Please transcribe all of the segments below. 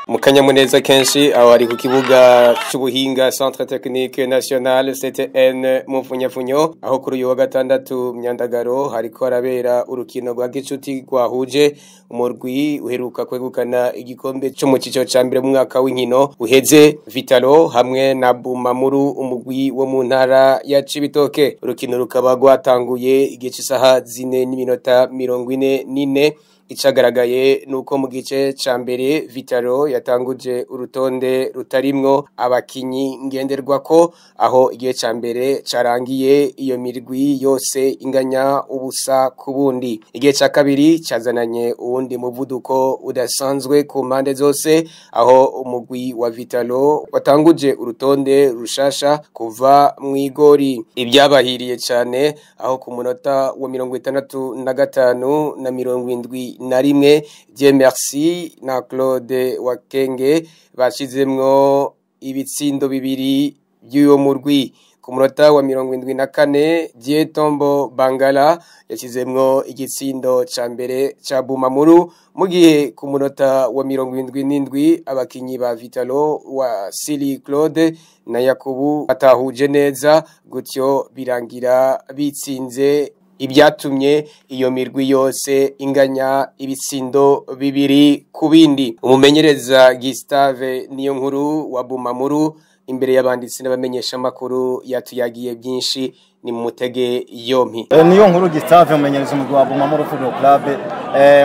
Mu kanyamuneza kenshi aho ari ku kibuga c'ubuhinga, Centre Technique National CTN mu mfunyafunyo, aho kuri uyu wa gatandatu Myandagaro hariko harabera urukino rwa gicuti rwahuje umurwi uheruka kwegukana igikombe co mu ciciro ca mbere mu mwaka w'inkino uheze, Vitalo, hamwe na Bumamuru, umurwi wo mu ntara ya Cibitoke. Urukino rukaba rwatanguye igihe c'isaha 4:44. Icagaragaye nuko mu gice ca mbere Vitalo yatanguje urutonde rutarimwo abakinyi ngenderwako, aho igihe ca mbere carangiye iyo mirwi yose inganya ubusa ku bundi. Igihe ca kabiri cazananye uwundi muvuduko udasanzwe ku mpande zose, aho umugwi wa Vitalo watanguje urutonde rushasha kuva mw'igori. Ibyabahiriye cane aho ku munota wa 65 na 71, Dieu Merci na Claude Wakenge bashizemwo ibitsindo bibiri by'uwo murwi. Ku munota wa 74, Dieu Tombo Bangala yashizemwo igitsindo ca mbere ca Bumamuru, mu gihe ku munota wa 77 abakinyi ba Vitalo wa Sili Claude na Yakubu batahuje neza, gutyo birangira bitsinze, ibyatumye iyo mirwi yose inganya ibitsindo bibiri ku bindi. Umumenyereza Gustave niyo nkuru wa Bumamuru, imbere y'abanditsi n'abamenyesha makuru, yatuyagiye byinshi, ni mutege yompi. Niyo nkuru Gustave, umumenyereza umugwi wa Bumamuru Football Club,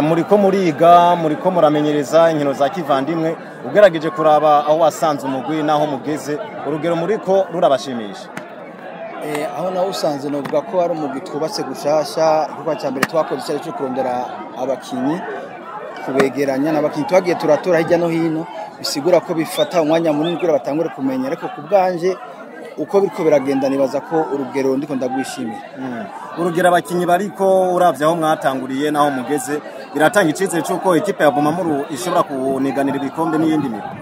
muriko muriga, muriko muramenyereza inkino za kivandimwe. Ugerageje kuraba aho wasanze umugwi naho mugeze, urugero muriko rurabashimisha? Aho nawe usanze novuga ko ari umugwi twubatse gushasha. Igikorwa cya mbere twakoze cyari cyo kurondera abakinyi, kubegeranya n'abakinyi twagiye turatora hirya no hino, bisigura ko bifata umwanya munini kugira batangure kumenya. Ariko ku bwanje, uko biriko biragenda, nibaza ko urugero ndiko ndagwishimira. Urugero abakinyi bariko, uravye aho mwatanguriye naho mugeze, biratanga icizere c'uko ikipe ya Bumamuru ishobora kuniganira ibikombe n'iyindi migwi?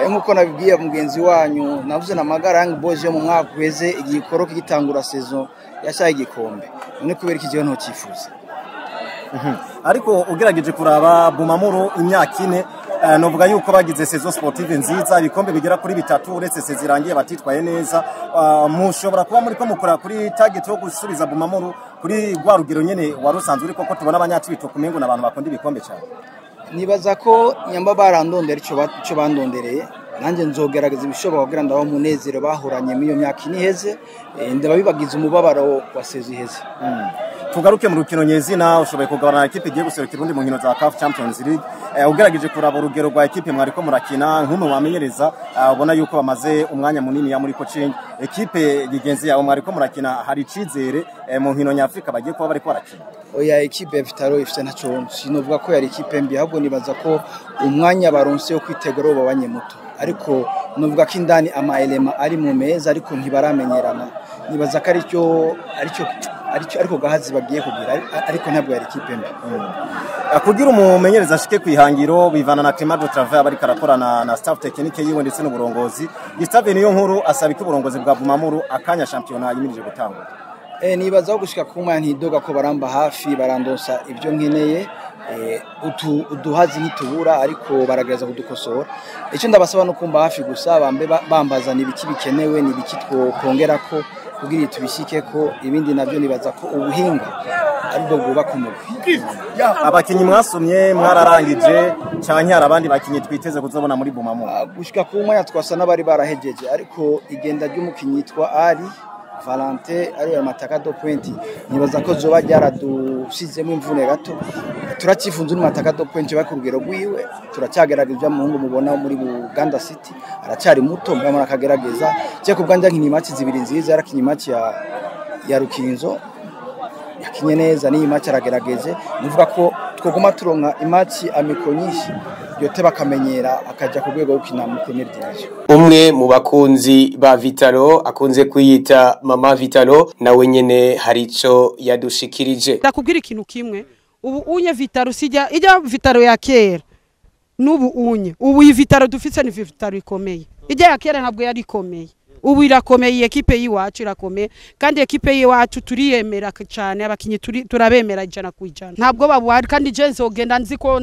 Nk'uko nabibwiye mugenzi wanyu, navuze na Magara Young Boys yo mu mwaka uheze, igikoro kigitangura saison yashaye igikombe. None kubera iki jewe ntocifuza? Ariko ugerageje kuraba Bumamuru imyaka 4, novuga yuko bagize saison sportive nziza, ibikombe bigera kuri bitatu, uretse saison irangiye batitwaye neza. Mushobora kuba muri ko mukora kuri target yo gusubiza Bumamuru kuri rwa rugero nyene wari usanzwe uri, koko tubona abanyacibitoke umengo n'abantu bakunda ibikombe cyane? Nibaza ko nyamba barandondera ico bandondereye, nanjye nzogerageza ibishoboka kugira ndabahe umunezero bahoranye muri iyo myaka 4 iheze, ndababibagiza umubabaro wa saison iheze. Tugaruke mu rukino nyezina. Ushoboye kugabana na ekipe igiye guserukira urundi mu nkino za CAF Champions League. Ugerageje kuraba urugero rwa ekipe mwariko murakina, nk'umwe wamenyereza, ubona yuko bamaze umwanya munini ya muri coaching, ekipe yigenzi yawe mwariko murakina, hari icizere mu nkino nyafrika bagiye kuba bariko barakina? Oya, ekipe ya Vitalo ifite ntaco sinovuga ko yari ekipe mbi, ahubwo nibaza ko umwanya baronse wo kwitegura babanye muto. Ariko novuga ko indani ama éléments ari mu meza, ariko ntibaramenyerana. Nibaza ko aricyo ariko gahazi bagiye kugira, ariko ntabwo yari ekipe mbi. Kugira umumenyereza ashike kwihangiro bivana na climat de travail aba ariko arakorana na staff technique yiwe ndetse n'uburongozi. Gustave niyo nkuru asaba ko uburongozi bwa Bumamuru akanya championnat yimirije gutangura? Nibaza ko gushika ku mwanya ntidoga ko baramba hafi, barandonsa ibyo nkeneye. Uduhazi ntitubura, ariko baragerageza kudukosora. Icyo ndabasaba no kumba hafi gusa, bambe bambaza nibiki bikenewe, nibiki twokongera ko kugira tubishike ko. Ibindi navyo nibaza ko ubuhinga aribwo bwubaka umugwi. Abakinyi mwasumye mwararangije, canke hari abandi bakinyi twiteze kuzobona muri Bumamuru? Gushika ku mwanya twasa n'abari barahejeje, ariko igenda ry'umukinyi yitwa Ari Valente, ariwe Mataka do Point, nibaza ko zoba ryaradushizemo imvune gato. Turacyifunze n'Mataka do Point bari ku rugero rwiwe. Turacyagerageza muhungu mubona muri Buganda City, aracyari muto, mbona akagerageza. Cye ku bwanjye nkini match zibiri nziza yarakinye, match ya Rukinzo yakinye neza, n'iyi match aragerageje. Nivuga ko twoguma turonka i match amicaux nyinshi, yote bakamenyera akajya ku rwego rwo gukina muri Premier Division. Umwe mu bakunzi ba Vitalo akunze kwiyita Mama Vitalo nawe nyene hari ico yadushikirije. Ndakubwira ikintu kimwe: ubu unye Vitalo sijya ijya Vitalo ya kera n'ubu unye. Ubu iyi Vitalo dufite ni Vitalo ikomeye, ijya ya kera ntabwo yari ikomeye. Ubu irakomeye ekipe y'iwacu, irakomeye kandi ekipe y'iwacu turiyemera cyane, abakinyi turabemera 100%, ntabwo babuhari. Kandi je nzogenda nzi ko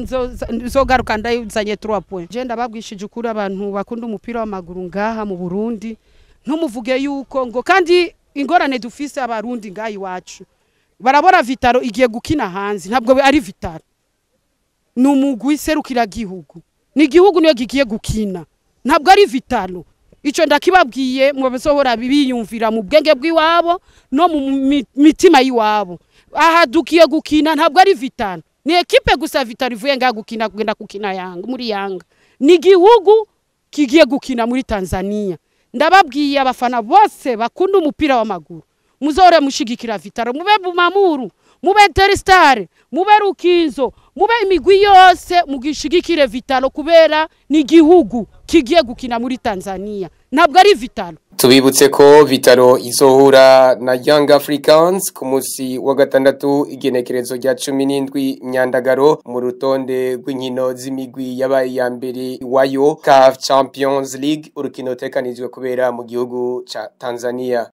nzogaruka ndayizanye 3 points. Je ndababwishije ukuri, abantu bakunda umupira w'amaguru ngaha mu Burundi, ntumuvuge yuko ngo, kandi ingorane dufise abarundi ngaha iwacu, barabona Vital'O igiye gukina hanze. Ntabwo ari Vital'O, ni umugwi serukira gihugu, ni igihugu niyo gigiye gukina, ntabwo ari Vital'O. Ico ndakibabwiye, mu basohora biyumvira mu bwenge bw'iwabo no mu mitima y'iwabo. Aha dukiye gukina ntabwo ari Vital'O, ni ekipe gusa Vital'O ivuye ngaha gukina, kugenda gukina Yanga muri Yanga, ni igihugu kigiye gukina muri Tanzania. Ndababwiye abafana bose bakunda umupira w'amaguru, muzohore mushigikira Vital'O, mube Bumamuru, mube Interstar, mube Rukinzo, mube imigwi yose, mugishigikire Vital'O kubera ni igihugu kigiye gukina muri Tanzania, ntabwo ari Vital'O. Tubibutse ko Vital'O izohura na Young Africans ku munsi wa gatandatu, igenekerezo rya 17 Nyandagaro, mu rutonde rw'inkino z'imigwi yabaye iya mbere iwayo CAF Champions League, urukino tekanijwe kubera mu gihugu ca Tanzania.